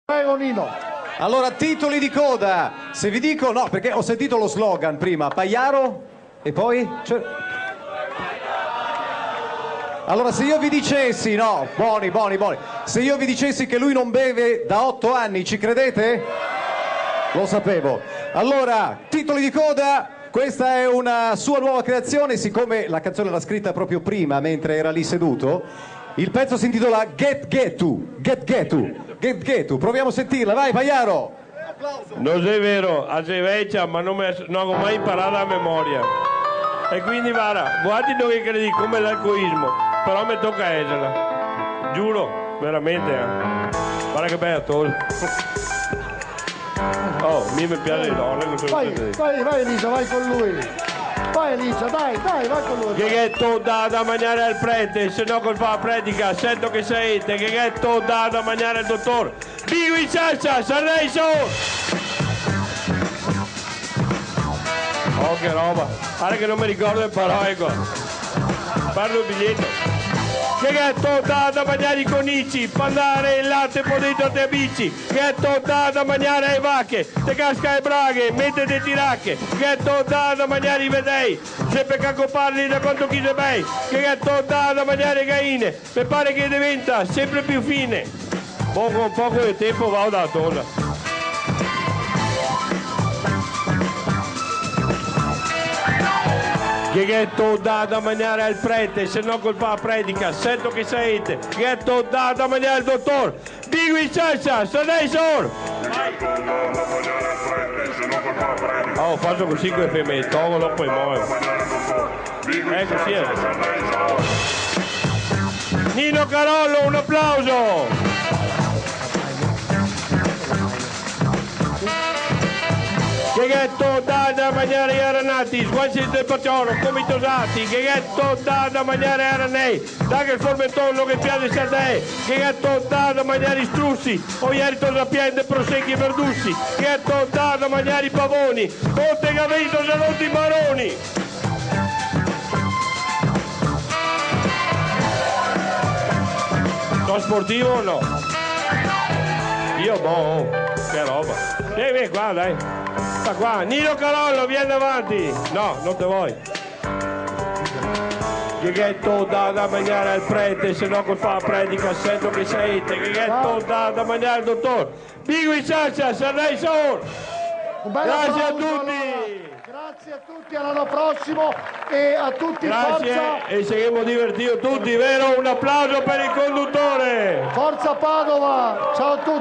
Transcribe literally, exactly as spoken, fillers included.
Prego, Nino. Allora, titoli di coda, se vi dico, no, perché ho sentito lo slogan prima, Pagliaro? E poi? Cioè, allora, se io vi dicessi, no, boni, boni, boni, se io vi dicessi che lui non beve da otto anni, ci credete? Lo sapevo. Allora, titoli di coda, questa è una sua nuova creazione, siccome la canzone l'ha scritta proprio prima, mentre era lì seduto, il pezzo si intitola Get Getu, Get Getu, Get Getu. Proviamo a sentirla, vai, Pagliaro! No xe vero, a xe vecia, ma no me, no go mai imparà a memoria. E quindi, vara, voaltri no ghe credì, come l'alcolismo, però me toca esela. Giuro, veramente, eh. Vara che bela tosa. Oh, mi me piaxe le done, cosa vuto che te diga? Vai, vai, Elisa, vai con lui. Vai, Elisa, dai, dai, vai con lui. Che gheto da da magnare al prete, se no col fa la predica, sento che saete, che gheto da da magnare al dotor? Bigo in salsa, Sanremo! Oh, che roba! Vara che no me ricordo le parole qua. Parlo el biglieto. Che gheto da da magnare ai conici, par ndare in là te pol dentro te bici. Gheto da da magnare ae vache, te casca le braghe, metete tirache. Gheto da da magnare ai vedei, senpre che a coparli da quanto che i xe bei. Che gheto da da magnare ae gaine, me pare che deventa senpre pì fine. Poco, poco de tenpo, vao da la tosa. Che gheto da da magnare al prete, se no col fa la predica, sento che saete. Gheto da da magnare al dotor? Bigo in salsa, Sanremo! Oh, faso cusì co le femene, togo dopo e moe. Eco, sì, eh. Nino Carollo, un aplauso! Che gheto da da magnare ai aranati, sguanci del pacioro, come i tosati, che gheto da da magnare ai aranei, daghe el formeton, no ghe piaxe sardei, che gheto da da magnare ai strusi, o ieri tosa pien de prosechi e verdusi, che gheto da da magnare ai pavoni, o te ga visto, se no ti maroni. So sportivo o no? Io, boh, oh, che roba. Vien, vien qua, dai. Sta qua. Nino Carollo, vien davanti. No, no te voi. Che gheto da da magnare al prete, se no col fa la predica, sento che saete. Che gheto da da magnare al dotor? Bigo in salsa, Sanremo! Un bel applauso, allora. Grazie a tutti. Grazie a tutti, all'anno prossimo e a tutti, grazie, forza. E se ghemo divertìo tuti, vero? Un aplauso per il conduttore. Forza Padova, ciao a tutti.